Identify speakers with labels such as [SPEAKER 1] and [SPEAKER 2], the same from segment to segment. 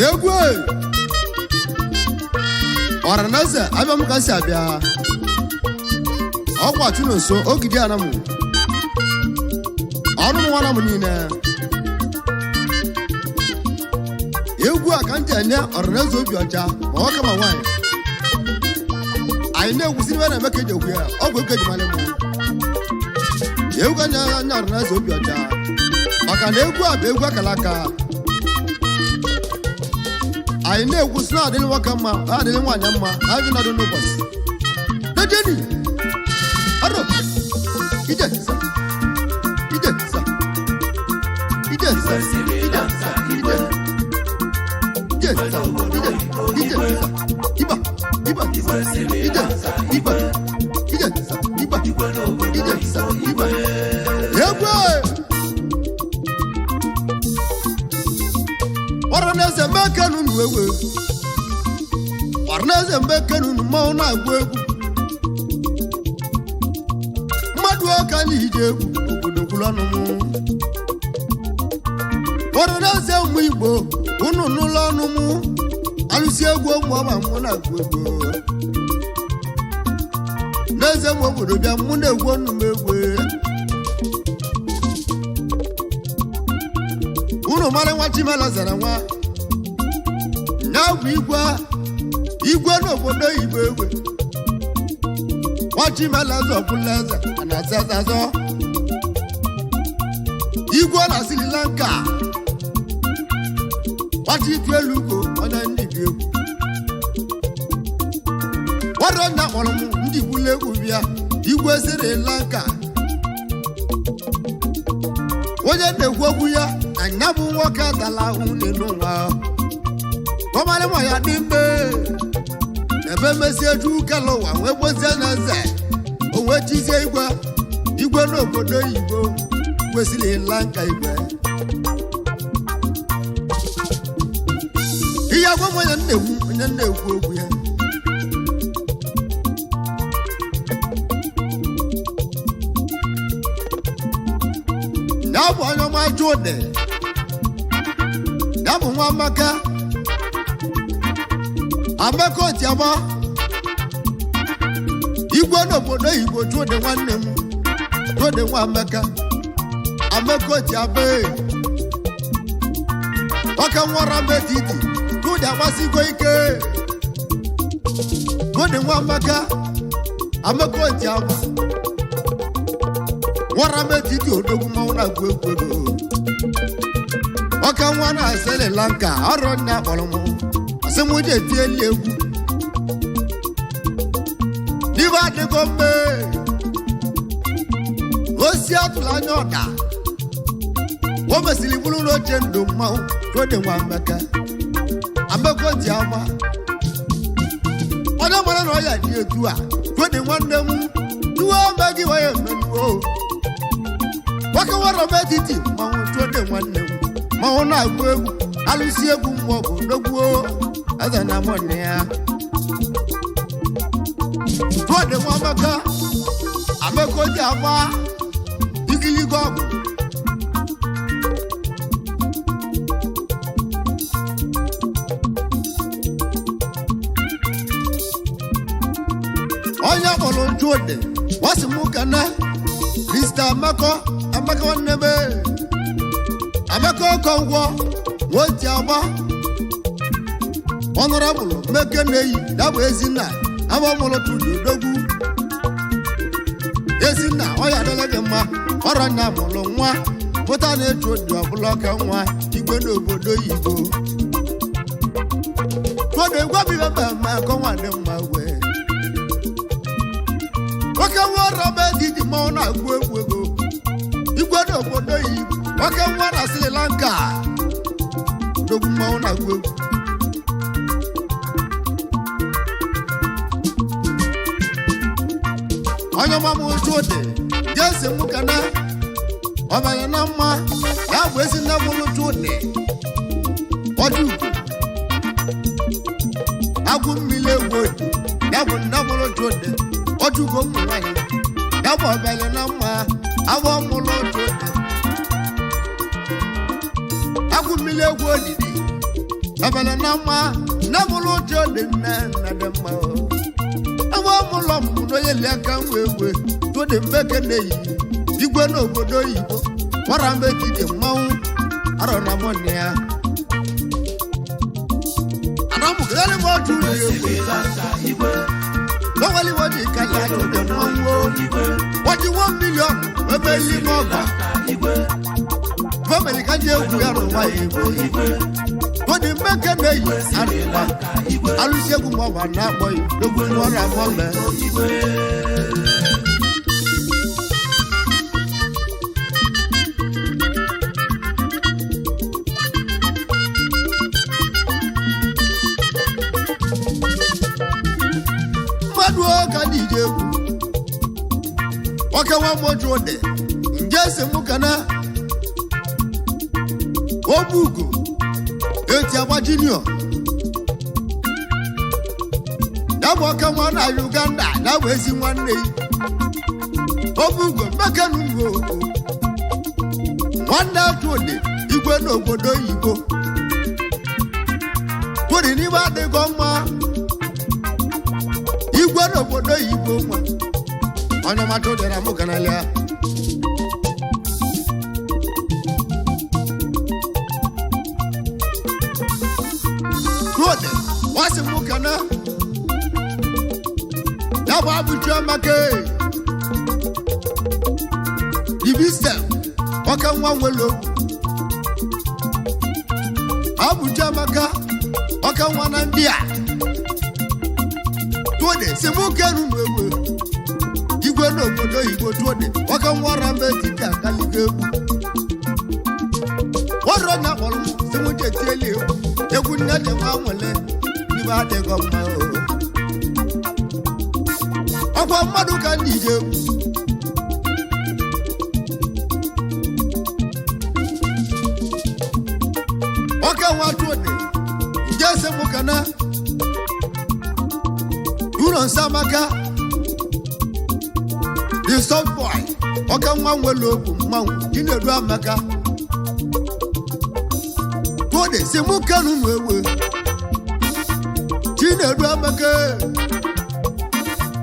[SPEAKER 1] Egwu ọranaeze abịa m ka si abịa ọkwa chụnonso ogidi anamụ ọrụ m nwana m niile. Egwu a ka m ji enye ọranaeze obi ọcha, ma nwoke ma nwaanyị. Anyị na-egwusi ibe na-eme ka eji egwu ya ọgwụ ego eji malị m. Egwu ka nye anya ọranaeze obi ọcha, maka na egwu a bụ egwu akara aka. Anyị na-egwusi na-adịrị nwoke mma, na-adịrị nwaanyị mma, na adị nọdụ n'ụbọchị dejeni ọrụ ije sa ije sa ije sa ije sa ije ije sa ije ije sa iba iba ije sa iba ije sa iba ije sa iba. Egwu ọranaeze mbekenu nu ewe, ọranaeze mbekenu nu mmanwụ na-agụ egwu mmadụ ọka anyị ije egwu obodo kwuru ọnụ mụ. Ọranaeze ụmụ Igbo, unu n'ụlọ ọnụ mụ alụsị egwu ụmụ ọma mụ na-agụ egwu n'eze m obodo bịa mụ na-egwu ọnụ m egwu. Unu mara nwa Chimela zara nwa ya bụ igwe igwe n'obodo Igbo egwe. Nwa Chimela zọbụla eze a na-aza azọ igwe na Sri Lanka. Nwachi itu elu ugo onye ndị bi egwu nwere nna kpọrọ m ndị gbula egwu bịa igwe Sri Lanka. Onye na-ekwu okwu ya na nya bụ nwoke atala ahụ n'elu ụwa kọmarị ma ya dị mbe ebe mezie ju kele ụwa wee gbozie na eze o wee chizie igwe igwe n'obodo oyibo kwesịrị ịla nka igwe. Ihe agwa m onye na-ekwu onye na-ekwu okwu ya ya bụ onye ọma Jude, ya bụ nwa Amaka Amaka Otiama igwe n'obodo Igbo. Jude nwanne m, Jude nwa Amaka Amaka Otiama ee. Ọka nwara m etiti Jude agbasigo ike. Jude nwa Amaka Amaka Otiama nwara m etiti odogwu mmanwụ na-agụ egwu ego ọka nwa na Sri Lanka ọrụ nna kpọrọ m asị m je tieli egwu n'ibe adịgo mbe osi atụrụ anya ọda o mesịrị bụrụ n'oche ndụ mmanwụ Jude nwa Amaka Amaka Otiama onye mara na ọya dị etu a. Jude nwanne m tuwo ome gị wee emenuo nwoke nwere m etiti mmanwụ Jude nwanne m mmanwụ na-agụ egwu alụsị egwu mmụọ bụ ndogbuo eze na mọnne ya. Jude nwa Amaka Amaka Otiama igiligo ọgwụ. Onye kpọrọ Jude wasị m kana Mr. Amaka Amaka nwanne m Amaka Okonkwo Nwotiama Honorable Meke na-eyi ya bụ Ezinna abamụlụ Chudi Odogwu. Ezinna, ọ ya adịla gị mma. Ọrọ nya mụrụ nwa pụta na-echu odi ọbụla ọka nwa igwe n'obodo oyibo. Tụọdụ egwu abịghị mmemme akọnwa dị mma wee. Nwoke nwa ọrụ ọba etiti mmanwụ na-agụ egwu ego igwe n'obodo oyibo. Nwoke nwa na Sri Lanka, odogwu mmanwụ na-agụ egwu. Onye ọma m Chude jesi m kana ọbanye na mma ya bụ ezi nne mụrụ Chude ọjọ ugo agwụ mmiri egwu odi ya bụ nne mụrụ Chude ọjọ ugo ụmụ nwanyị ya bụ ọbanye na mma agwọ mụrụ Chude agwụ mmiri egwu odidi ọbanye na mma nne mụrụ Chude nne nna dị mma o. Ebe ọmụlọ ọmụmụ n'onye li aka nwa egwe tụdị mbeke na-eyi igwe n'obodo oyibo gbara mbe etiti mmanwụ arọ na mọnị ya anamụgịrị m otu ụlọ egwe
[SPEAKER 2] Sri Lanka igwe.
[SPEAKER 1] n'onwere iwe ji kalị achụdị mmanwụ
[SPEAKER 2] Igwe.
[SPEAKER 1] wọji 1 million ebe n'ime ọgọ
[SPEAKER 2] Lanka igwe.
[SPEAKER 1] gọọmenti ka ji egwu ya n'ụwa ya egwu
[SPEAKER 2] Igwe.
[SPEAKER 1] tụdị mbeke na-eyi
[SPEAKER 2] Sri
[SPEAKER 1] arụwa
[SPEAKER 2] Lanka igwe.
[SPEAKER 1] alụsị egwu ma ọ bụ na-akpọ ya egwu ọrụ amọ mee.
[SPEAKER 2] Igwe.
[SPEAKER 1] Mmadụ ọka dị ije egwu nwoke nwa moju dị nje si mụ kana ogbu ugo eti agba junior ya bụ ọka nwa na Uganda ya bụ ezi nwanne ya ogbu ugo mmekenugo nwanne Chude igwe n'obodo oyibo tụrụ n'ime adịghị mma igwe n'obodo oyibo nwa onye ọma Chude na mụ kanalịa Chude wasị mụ kana ya bụ abụchi ọmaka ibisem ọka nwa nwere okwu abụchi amaka ọka nwa na ndị a Chude si mụ kenu m egbe igwe n'obodo oyibo. Chude ọka nwa ọra mba etiti akaligo egwu ọrụ na akpọrọ m si mụ jetieli egwu egwu nne ji nwa nwele ibe adịghị mma o. Ọkwa mmadụ ka ndị ije egwu ọka nwa Chude nje si mụ kana ụlọ nsọ amaka the soft boy ọka nwa nwere okwu mmanwụ Chinedu amaka. Chude si mụ kenu m egbe Chinedu amaka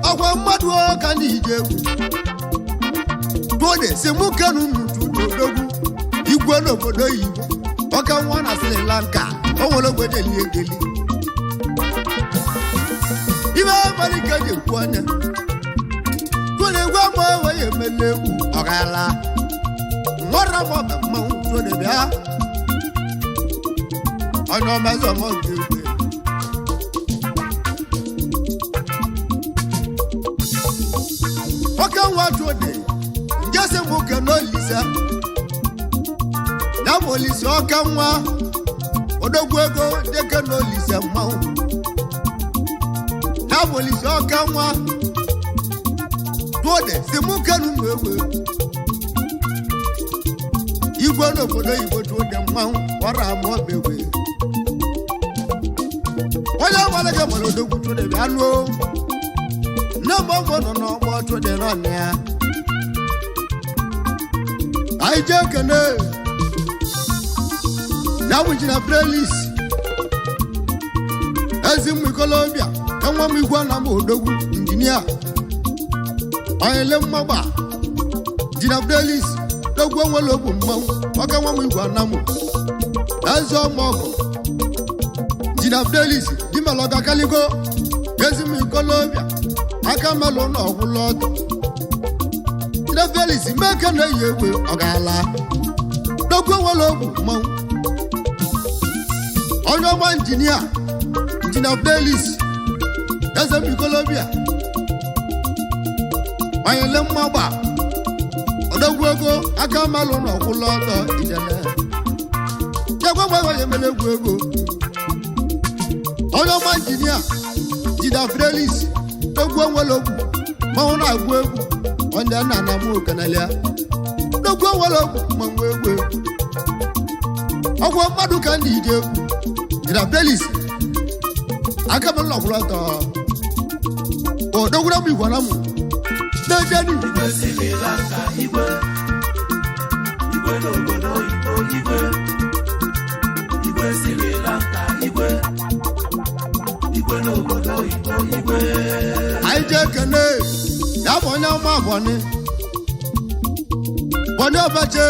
[SPEAKER 1] ọkwa mmadụ ọka ndị ije egwu. Chude si mụ kenu m Chude odogwu igwe n'obodo oyibo ọka nwa na Sri Lanka o nwere ogbe deli egeli ibe abalị ka eji ekwu anya Chude gwa m onwe ya emela egwu ọgala nwara m ọba mmanwụ. Chude bịa onye ọmazị ọmọ nke egwu oke nwa Chude njesi nwoke n'olise ya bụ olise ọka nwa odogwu ego deke n'olise mmanwụ ya bụ olise ọka nwa. Chude si mụ kenu m egbe igwe n'obodo oyibo. Chude mmanwụ ọrụ ama ọbegbe onye ọgbara gị gbara odogwu. Chude bịa nuo nne m ọgbọ nọ n'ọgbọ Chude nọ na ya anyị jee kene ya bụ ji na prelis ezi mmụ ikolobịa enwe m igwe na m odogwu injinia onyele mmagba ji na prelis dogwu onwere ogbu mmanwụ ọka nwa m igwe anamụ eze ọmọgọ ji Injinia Fidelis dimelọga kaligo ezimikolobịa aka melụ na ọgwụlụ ọtọ. Injinia Fidelis meke na-eyi egbe ọgala dogwu nwere ogwu mmanwụ onye ọma injinia Injinia Fidelis ezemikolobịa manyele mmagba odogwu ego aka melụ na ọgwụlụ ọtọ ijele chekwa gwa ya emere egwu ego onye ọma injinia Injinia Fidelis egwu onwere ogwu mmanwụ na-agụ egwu onye nna na m kenelia egwu onwere ogwu mmanwụ egwu egwu ọgwụ mmadụ ka ndị ije egwu Injinia Fidelis aka m nlọkwụlọtọ odogwura m igwara m na-ejeni.
[SPEAKER 2] Igwe Sri Lanka igwe, igwe n'obodo oyibo igwe, igwe Sri Lanka igwe, igwe n'obodo oyibo igwe.
[SPEAKER 1] Anyị jee kene ya bụ onye ọma bọni bọni ọbache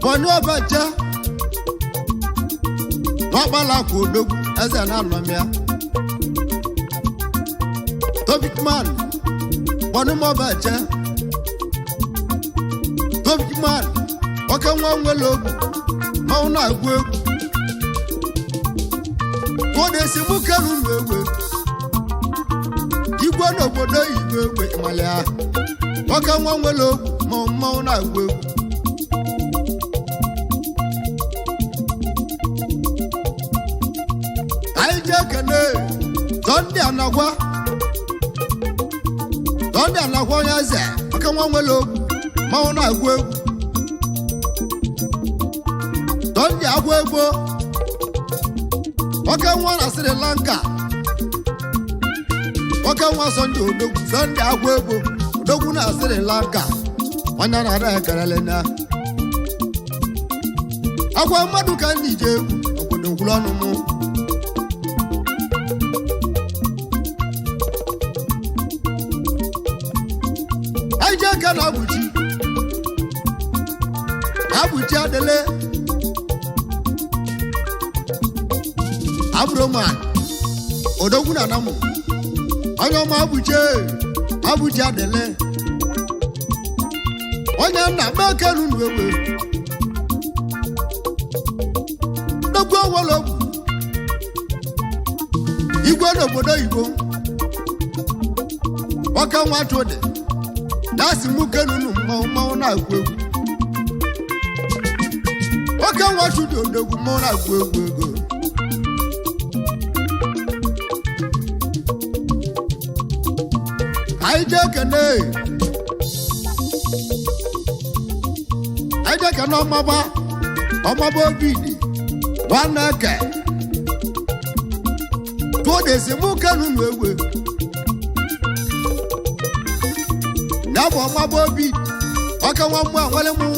[SPEAKER 1] bọni ọbache n'ọkpala kwa odogwu eze na-anọmịa topic man bọni mọbache topic man oke nwa nwere ogwu mmanwụ na-agụ egwu ka ọ na-esi mụ kelu unu egwu igwe n'obodo oyibo egbe ịmalịa nwoke nwa nwere ogwu ma mmanwụ na-agụ egwu. Anyị jee kene Sọnde Anagwa Sọnde Anagwa onye eze nwoke nwa nwere ogwu mmanwụ na-agụ egwu Sọnde agwa egbo nwoke nwa na Sri Lanka nwoke nwa Sọnde odogwu Sọnde agwa egbo odogwu na Sri Lanka onye na-ara ekerele na agwa mmadụ ka ndị ije egwu obodo ngwụrụ ọnụ mụ. Anyị jee ka na abụchi abụchi adịle abụrụman odogwu na anamụ onye ọma abụchi abụchi adịle onye nna mekelu nu egbe dogwu onwere ogwu igwe n'obodo oyibo nwoke nwa chụdị na-asị mụ kenunu mmanwụ mmanwụ na-agụ egwu nwoke nwa chụdị odogwu mmanwụ na-agụ egwu ego. Anyị jee kene anyị jee kene ọmaba ọmaba obidi nwanne ke tụọ desi mụ kenu nu egwe ya bụ ọmaba obi ọka nwa mmụọ nwere mụ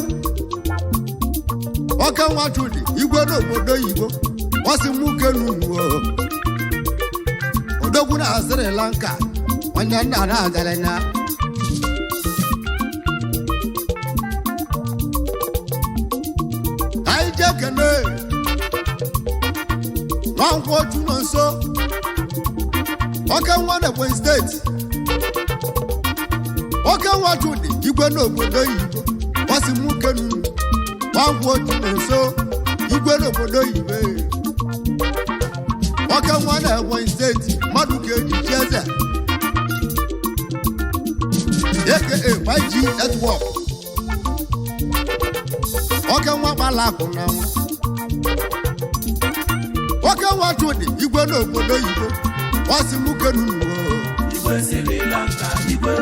[SPEAKER 1] ọka nwa chudi igwe n'obodo oyibo ọsị mụ kenu nu odogwu na Sri Lanka onye nna na-agara na anyị jee kene nwankwọ otu nọ nso oke nwa na Ebonyi steeti oke nwa chudi igwe n'obodo oyibo ọsị mụ kenu nwankwọ otu nọ nso igwe n'obodo oyibo oke nwa na Ebonyi steeti mmadụ ka eji chi eze aka 5G network oke nwa kpala akụ na nwa oke nwa chudi igwe n'obodo oyibo ọsị mụ kenu nuo.
[SPEAKER 2] Igwe Sri Lanka igwe,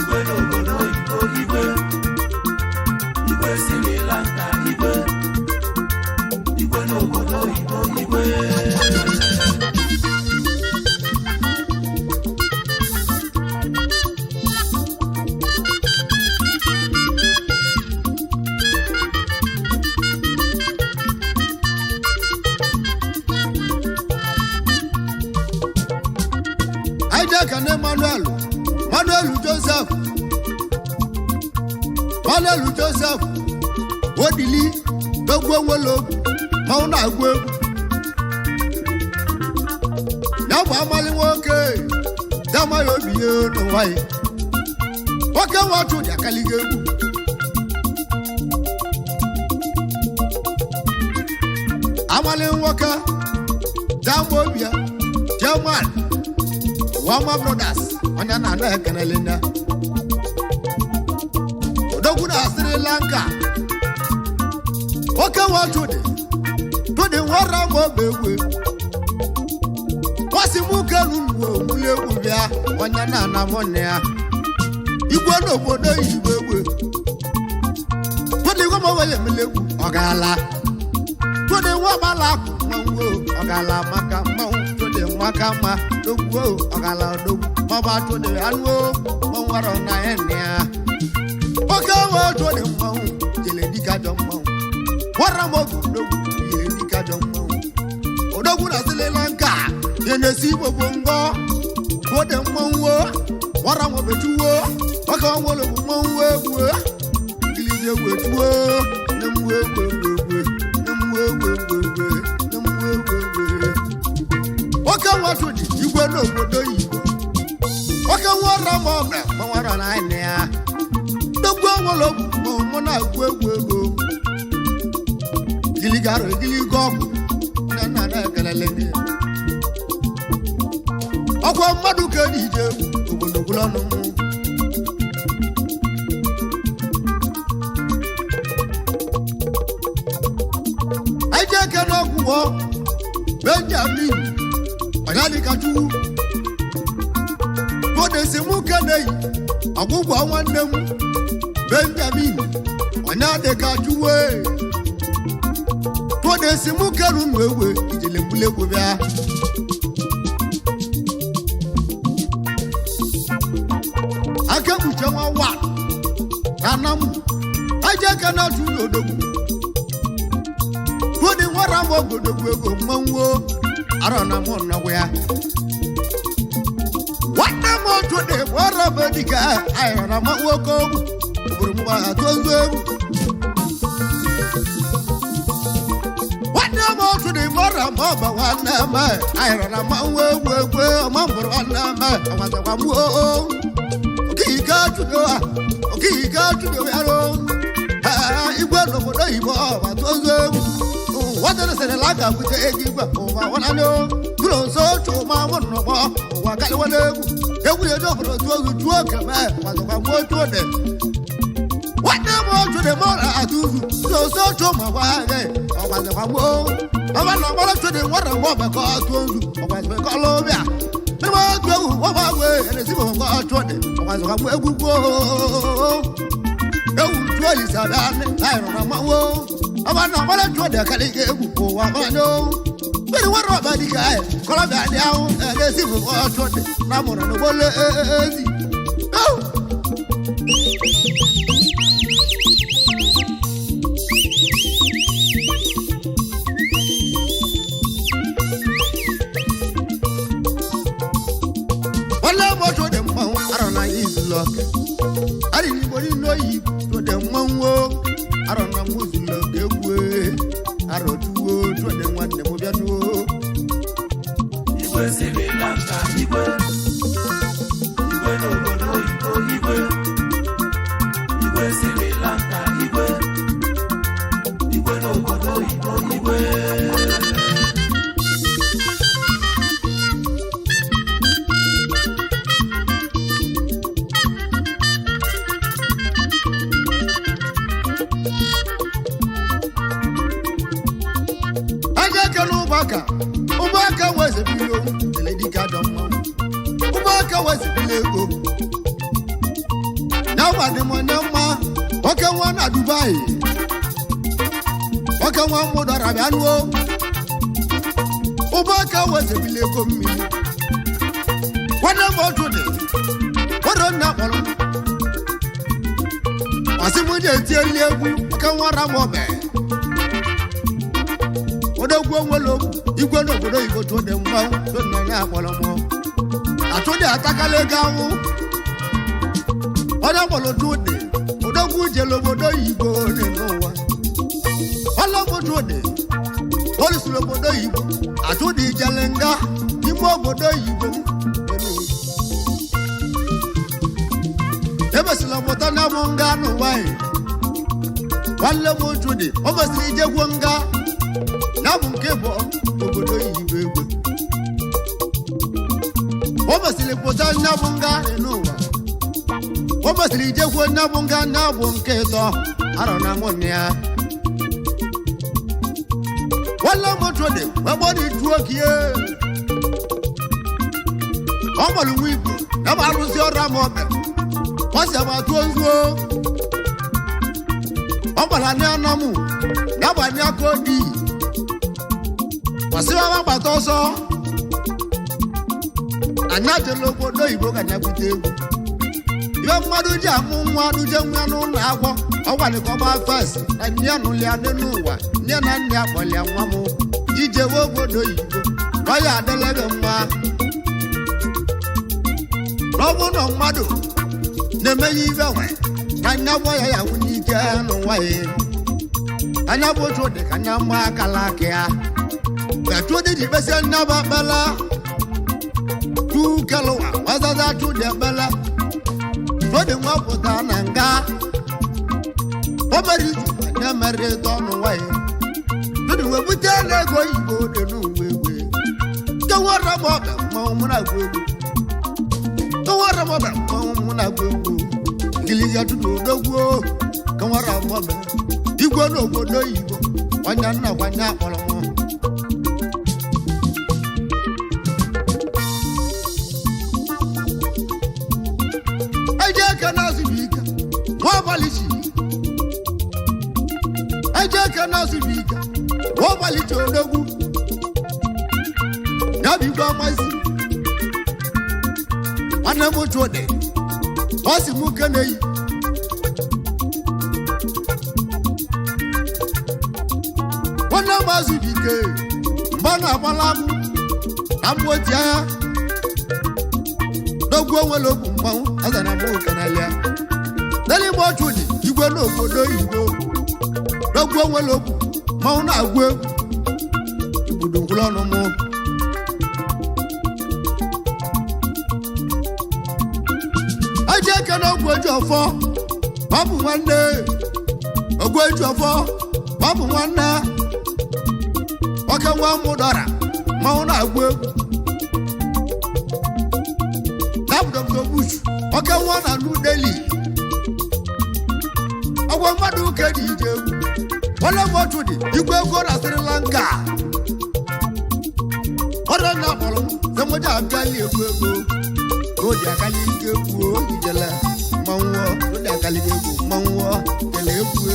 [SPEAKER 2] igwe n'obodo oyibo igwe, igwe Sri Lanka igwe, igwe n'obodo oyibo igwe.
[SPEAKER 1] Anyị jee ka na Emmanuel Manuel Joseph Manuel Joseph odili dogwu onwere ogwu Mmanwụ na-agụ egwu ya bụ amalị nwoke ya amaghị obi ya n'ụwa ya. Nwoke nwa Chudi akaligo egwu. Amalị nwoke jama obi ya, German Wama Brothers, onye na-anọ ekenele nne odogwu na Sri Lanka. Nwoke nwa Chudi, Chudi nwara m ogbe egwu kwasị m kelu mgbe omuli egwu bịa, onye na-ana m nne ya igwe n'obodo oyibo egwu. Chudi nwa m onwe ya emele egwu ọ gaala. Chudi nwa gbala akụ mmanwụ o, ọ gaala maka mmanwụ. Chudi nwaka mma dogwu o, ọ gaala dogwu maọba. Chudi anụ o, mmanwụ arọ na ya nne ya. Oke nwe Chudi mmanwụ jele dịka ajọ mmanwụ nwara m oge odogwu ihe dịka ajọ mmanwụ odogwu na Sri Lanka ya na-esi igbo bụ ngọ. Chudi mmanwụ o, nwara m obechuwo oke nwere bụ mmanwụ egwu ngilizi egwu etuwo nne m egwu egwu egwu nne m egwu egwu egwu nne m egwu egwu egwu. Oke nwa Chudi igwe n'obodo oyibo, oke nwa ọra ma ọ bịa gbanwara na anyị ya dogbu onwere ogwu ma mụ na-agụ egwu ego giligara egiligo ọgwụ nne nna na-ekelele gị ọkwa mmadụ ka eji ije egwu obodo gwụrụ ọnụ mụ. Anyị ji eke n'ọgwụgwọ Benjamin ọnyadịkachu bodesi mụ keneyi ọgwụgwọ nwanne m Benjamin ọnyadịkachuwe bodesi mụ kelu nụ egwe ijelembulegwu bịa. Aka ekpuchi nwa wa na anamụ aja eke na-atụ n'odogwu Chudi nwara m ogodogwu ego mmanwụ arọ na mụ nọgwa ya. Nwanne m Chudi nwara m dịka ayọrọ na mmanwụ oke ogwu obodo m gbara atụ ozu egwu. Nwanne m Chudi nwara m ọba nwanne m ayọrọ na mmanwụ egwu egwu ọma mbụrụ nwanne m ọgwazakwa m oo okike Chudi wa okike Chudi ya ro igwe n'obodo oyibo ọgba ozu egwu wọ́n sẹ̀rẹ̀ lága bùtẹ́ egi gbà ụwa wọn lánàá o kúrò nso tù má wọn nọ̀bọ̀ ụwa kárí wọn lẹ́gù egwu yẹn tó fọ̀rọ̀ tó ozu tuo kẹmẹ́ wàtòkà mọ́ tó dẹ̀. Wọ́n ní mọ́ tó dẹ̀ mọ́ àtúzù kúrò nso tù má wá rẹ̀ ọ̀wàtòkà mọ́ ọba nà mọ́rọ̀ tó dẹ̀ wọ́n rẹ̀ mọ́ bẹ̀ kọ́ tó ozu ọ̀wàtòkà kọ́ lóbíà ní mọ́ tó ewu wọ́n bá wé ẹni sí mọ̀ kọ́ tó dẹ̀ ọ̀wàtòkà mọ́ egwu gbó ewu tó ìsàlẹ̀ láìrọ̀rọ̀ mọ́ wó ọba náà wọ́n lọ́jọ́ dẹ̀ kálí ké egwu kò wá máa ní o. Bẹ́ẹ̀ni wọ́n rọ̀ bá dìgbà ẹ̀ kọ́lá bẹ́ẹ̀ ni àwọn ẹ̀ẹ́dẹ́ sì fún ọjọ́ dẹ̀ lámùràn ní wọlé ẹ̀ẹ́dì. Wọ́n lé mọ́tò dẹ̀ mọ́ àrọ̀ náà yìí lọ kẹ́. Arìnrìn nínú òyì tó dẹ̀ mọ́ ń wó arọ na mụ zuru oke egwu arọ tuwo tụọ dị nwanne m bịa nuo.
[SPEAKER 2] Igwe Sri Lanka igwe, igwe n'obodo oyibo igwe, igwe Sri Lanka igwe, igwe n'obodo oyibo igwe.
[SPEAKER 1] Aja eke na ụmụaka ụmụaka wezebili owu tele dike ajọ mmanwụ ụmụaka wezebili ego na gwadị m onye mma nwoke nwa na Dubai nwoke nwa mụdọrọ bịa nuo ụmụaka wezebili ego mmiri nwanne m otu dị nwere nna kpọrọ m ọsị m ji etieli egwu nwoke nwa ramọbe odogwu onwere okwu igwe n'obodo oyibo tụ dị mmanwụ tụ nna ya akpọrọ mụ atụdị atakala ego anwụ onye kpọrọ tụdị odogwu jere obodo oyibo dị n'ụwa ọlọmụ tụdị Olusiri obodo oyibo atụdị ijele nga n'ime obodo oyibo. Emesịrị ọmụta na mụ nga n'ụwa anyị. Nwanne m Chudi o mesịrị ijegwo nga ya bụ nke bụ obodo oyibo egbe. O mesịrị pụta nya bụ nga n'ụwa. O mesịrị ijegwo nya bụ nga nya bụ nke ịtọ arọ na mụ nne ya. Nwanne m Chudi wee gbọdọ itu okie. Ọ gbọrọ nwa igbo ya bụ arụsị ọrụ ama ọbịa. Wọ́n sì máa tó ń dúró. Wọ́n padà ní anamu yàgbà ní akódi. Wọ́n sì máa pàtó sọ. Ànyájẹ lóko lóyìnbó kànyà kúté egwu. Ìwé mmadụ ji amụ nwa duje nwa n'ụlọ akwụkwọ. Ọ gwara ka ọ gbaa fes na nne ya nụlịa ya n'elu ụwa. Nne na nna ya kpọlịa nwa m ije wee obodo oyibo. Ọ ya adịla gị mma. Na ọ bụrụ na mmadụ na-eme ya ibe nwe na anya gbọ ya ya nwunye ike n'ụwa ya. Anya bụ otu dị ka anya mma akala aka ya. Etu dị ji kpesịa nne bụ akpala tu kelụwa wazaza tu dị ekpela. Tụdị nwa pụta na nga. O mere izu anya mere ịtọ n'ụwa ya. Tụdị wee bute n'ego oyibo dị n'ụwa egwe. Tọwara m ọbịa mmanwụ mụ na-agụ egwu. Kawara m ọbịa mmanwụ mụ na-agụ egwu. Ngiliga tụdụ odogwu kawara m ọbịa. Igwe n'obodo oyibo kwanya nna kwanya akpọrọ m. Eje eke na-azụ bụ ike nwa abalị chi. Eje eke na-azụ bụ ike nwa abalị chi odogwu. Ya bụ igwe amazi. Nwanne m Chudi ọ sị m keneyi. Nwanne m azụ bụ ike mgbe ọ na-agbala m na m oti agha n'ogwu onwere okwu mmanwụ azara m okenalịa. N'eluigwe Chudi igwe n'obodo oyibo n'ogwu onwere okwu mmanwụ na-agụ egwu igbudu ngwụrụ ọnụ m. Eji eke na ogwu eji ọfọ ọ bụ nwanne. Ogwu eji ọfọ ọ bụ nwanne. Oke nwa mụ dọra mmanwụ na-agụ egwu. Dr. Bush oke nwa na New Delhi. Ọgwọ mmadụ ụka dị ije egwu. Nwanne m Chudi igwe ego na Sri Lanka. Ọrụ na akpọrọ m sị m ji abịali egwu ego. Odi akali ike egwu ijele mmanwụ odi akali egwu mmanwụ jele egwu.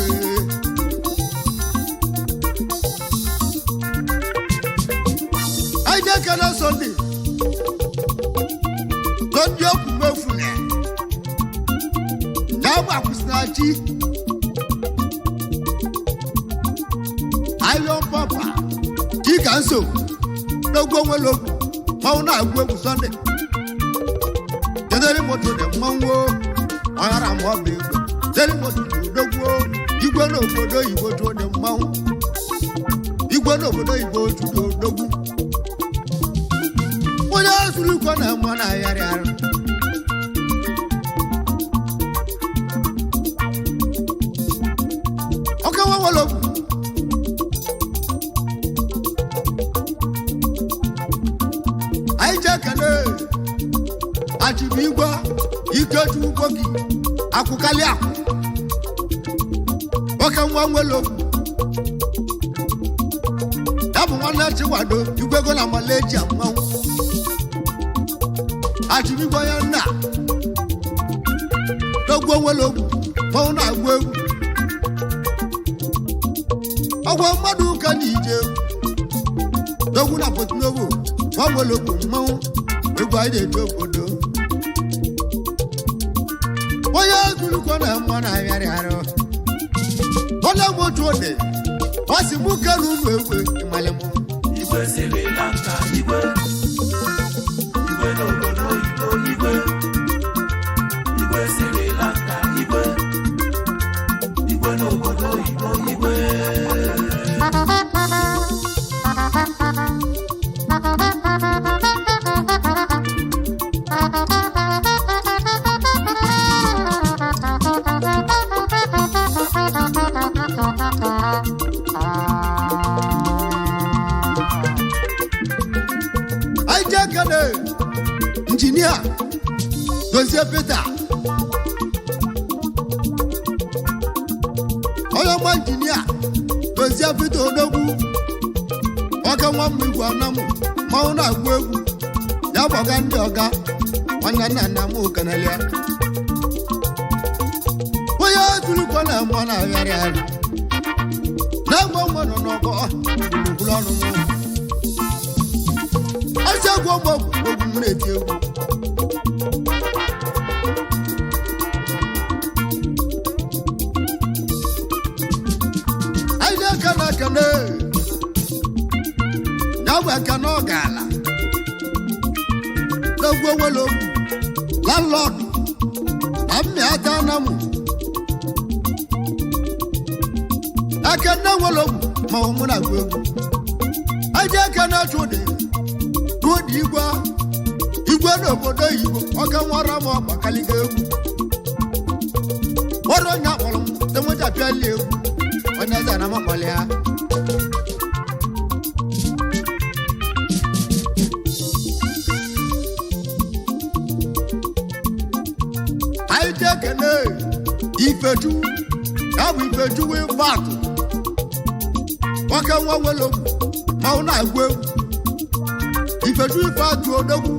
[SPEAKER 1] Anyị jee kene Sunday. Sunday okwu mefu na ya bụ akwụsịnachi. Iron Papa Chika nso n'ogwu onwere okwu mmanwụ na-agụ egwu Sunday. Jedere moto dị mmanwụ ọghara ma ọ bụ egbe. Jedere moto dị odogwu igwe n'obodo oyibo tụọ dị mmanwụ. Igwe n'obodo oyibo tụrụ odogwu. Onye zuru ikwe na mma na-agharị arụ. Ọka nwa nwere okwu. Anyị jee kelee Achịbụigwe Ikechukwu gị akwụkalị akwụ. Oke nwa nwere okwu. Ya bụ nwanne Chikwado igwe ego na Malaysia mmanwụ. Achịbụigwe ya nna n'ogwu onwere okwu mmanwụ na-agụ egwu. Ọgwụ mmadụ ụka na ije n'ogwu na Porto-Novo nwa nwere okwu mmanwụ egwu anyị na-eji obodo. Onye zurukọ na mma na-abịarị arụ. Onye m otu ode ọ sị mụ kere ụmụ egwu ịmalị mụ.
[SPEAKER 2] Igwe Sri Lanka igwe. Igwe n'obodo oyibo igwe. Igwe Sri Lanka igwe. Igwe n'obodo oyibo igwe.
[SPEAKER 1] Injinia Dozie Peter, onye ọma injinia Dozie Peter Odogwu, ọka nwa m igwe anamụ mmanwụ na-agụ egwu ya bụ ọga ndị ọga, nwanne nna nna m kenelia. Onye tulukwa na mmụọ na-agharị arị na-agba mma nọ n'ọgbọ gburugburu ọnụ m ọsọ egwu ọgbọ egwu m na-eti egwu. Anyị na-eke na ekene ya bụ ekene ọ gaala n'egwu ewelo landlord na mmịata anamụ ekene nwere ogwu ma ọ mụ na-agụ egwu. Anyị ekene chụdị chụdị igwe igwe n'obodo oyibo, ọka nwara m ọgbakaliga egwu ọrụ onye akpọrọ m temụjapịali egwu onye eze na makpọlị ya. Anyị ji ekene ifechu ya bụ ifechu wee batụ nwoke nwa nwere ogwu ma ọ na-agụ egwu ifechu ife atụ odogwu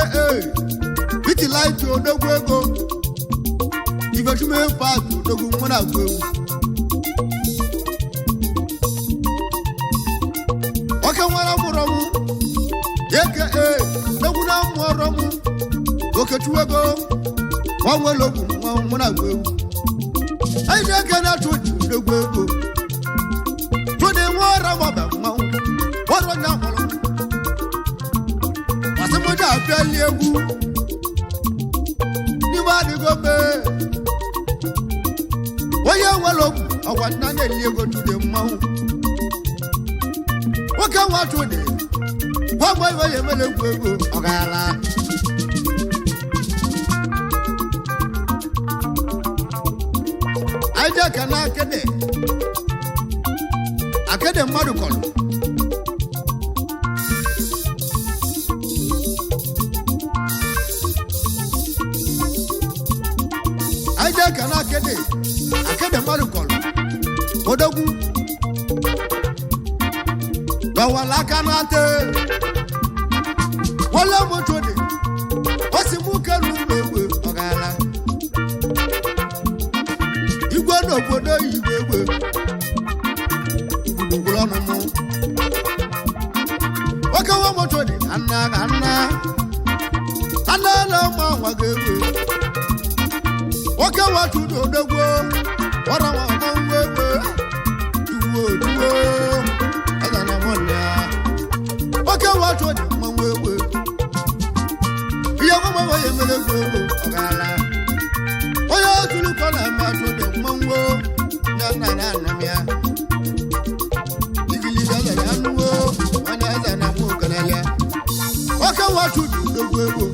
[SPEAKER 1] aka itilaiti odogwu ego ifechu m ife atụ odogwu nwa na-agụ egwu nwoke nwere mụrụ mụ aka odogwu na mmụ ọrụ mụ okechu ego nwa nwere ogwu nwa mụ na-agụ egwu. Anyị na-eke na-achụ ji odogwu ego tụdị nwa ọrụ mọba mmanwụ ọrụ onye akpọrọ asịmụja apịali egwu n'ime adịgo mee onye nwere ogwu ọgwa nna na-eli ego tụdị mmanwụ nwoke nwa tụdị gwa gwa iwe ya emere egwu ego ọ gaala. Anyị jee ka na akịdị akịdị mmadụ kọrọ anyị jee ka na akịdị akịdị mmadụ kọrọ odogwu dọwara aka n'ata wọle moto dị o si mụ kelu ụlọ egbe ọ gaala igwe n'obodo igwe egbe gburugburu ọnụ mụ nwoke nwa moto dị anna ka nna anna na ụmụ anwa ga-egbe nwoke nwa chụdo odogwo ọra nwa ọmanwụ egbe duwo duwo aga na mọnụ ya nwoke nwa chụdo mmanwụ egbe ihe nwa nwa ya emere egwu egwu ọ gaala onye otulukọ na-eme achụdị mmanwụ na nna na anọ m ya igiliga eze na anụwo onye eze na mụ okenele oke nwa chụdị udogwu ego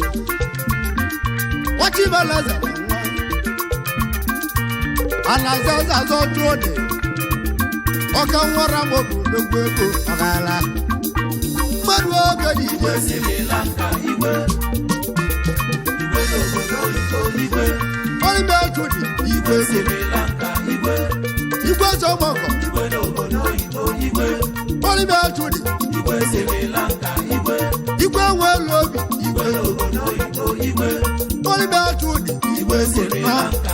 [SPEAKER 1] nwachibala eze na nwa alaza eze azọ chụdị oke nwara m obi udogwu ego ọ gaala mmadụ oge dị ije.
[SPEAKER 2] Igwe Sri Lanka igwe, igwe n'obodo oyibo igwe.
[SPEAKER 1] Onye chụdị igwe
[SPEAKER 2] Igwe
[SPEAKER 1] ego
[SPEAKER 2] Sri Lanka igwe,
[SPEAKER 1] igwe eze ọgbakọ
[SPEAKER 2] igwe n'obodo oyibo igwe.
[SPEAKER 1] Onye chụdị
[SPEAKER 2] Igwe Sri Lanka igwe,
[SPEAKER 1] igwe nwe elu obi
[SPEAKER 2] igwe n'obodo oyibo igwe.
[SPEAKER 1] Onye chụdị
[SPEAKER 2] Igwe Sri Lanka